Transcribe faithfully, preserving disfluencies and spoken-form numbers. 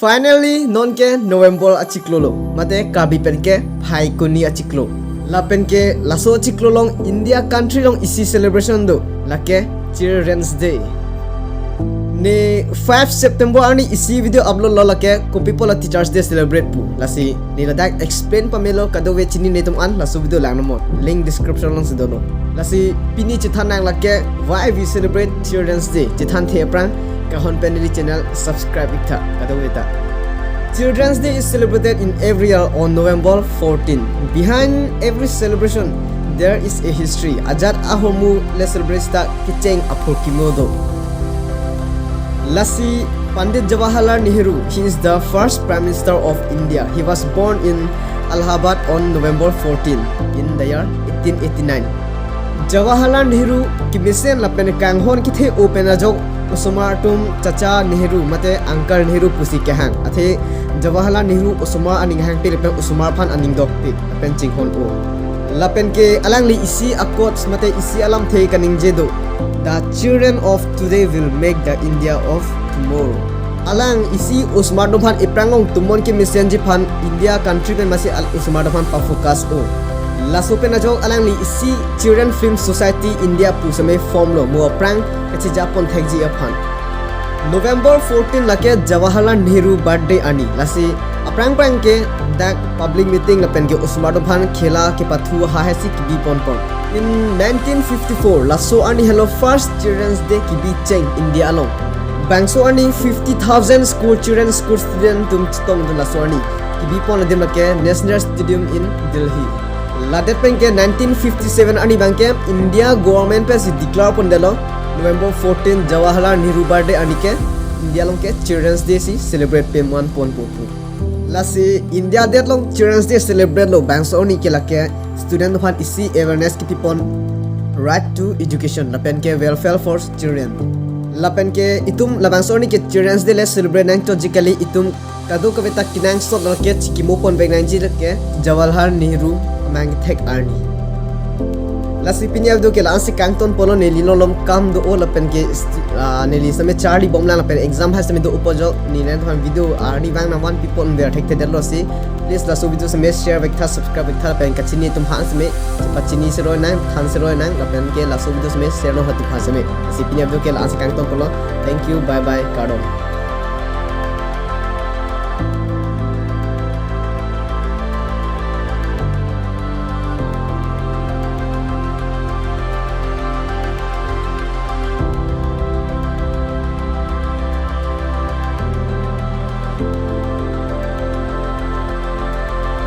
Finally, non ke November achiklo lo, mate Karbi pen ke Phaikuni achiklo. Lapen ke laso achiklo along India country along isi celebration do, lake Children's Day. Ne five September arni isi video upload lo, lake kopi apot la Teachers Day celebrate pu. Lasi ne ladak explain pamelo, kadokave chinine atum an laso video lang nangmut. Link description alongsi dolo. Lasi pini chethan nang lake why we celebrate Children's Day. Chethan the aphrang, kahon pen neli channel subscribe ik tha, kadokave ta. Children's Day is celebrated in every year on November fourteen. Behind every celebration, there is a history. Ajat ahormu le celebrate ta kecheng aphurkimo do. Lasi Pandit Jawaharlal Nehru, he is the first Prime Minister of India. He was born in Allahabad on November fourteen in the year eighteen eighty-nine. Jawaharlal Nehru kemesen lapen kanghon kethe-o pen ajok osomar atum Chacha Nehru mate Uncle Nehru pusi kehang. Athe Jawaharlal Nehru osomar aning hangpi lapen osomar aphan aning dokpi lapen chinghon-o. Lapen ke alangli isi a-quotes mate isi alamthe kaningje do. The children of today will make the India of tomorrow. Alang isi osomar atum aphan aphrang along tumon kemesenji aphan India country pen masi al osomar atum aphan pa-focus-o. Laso pen ajok alangli isi Children Film Society India pu seme form lo, mo aphrang kachejapon thekji aphan. November fourteen lake Jawaharlal Nehru birthday arni. Lasi aphrang aphrang ke dak public meeting lapen ke osomar atum aphan khela kepathu ha hesi kebi ponpon. In nineteen fifty-four, laso arni helo first Children's Day kebi cheng India along. Bangso arni fifty thousand school children, school student atum chetongdun laso arni. Kebi pon adim lake National Stadium in Delhi. Ladet pen ke nineteen fifty-seven arni abang ke India government pensi declare pondetlo November fourteen Jawaharlal Nehru birthday arni ke India along ke Children's Day si celebrate pame ponpo pu. Lasi India adet along Children's Day celebrate lo bangso arni ke lake student aphan isi awareness kepipon, right to education lapen ke welfare for children. Lapen ke itum labangso arni ke Children's Day le celebrate nangji kali, itum kadokave ta kenangsot lake chikimo ponvek nangji lake Jawaharlal Nehru amang thek arni. Lasi pini a-video ke la-ansi kangton polo, neli lolom kam do-o lapen ke sti-, ah, neli seme charli bomlang lapen exam ha seme do-o pu ajok, ne nangtum aphan video arni vang nangvanpi pon ver thekthedetlo si. Please laso video seme share vek tha, subscribe vek tha lapen kachini atum aphan seme pachini seroi nang, than seroi nang lapen ke laso video seme share non atum aphan seme. Lasi pini a-video ke la-ansi kangton polo. Thank you, bye bye, kardom.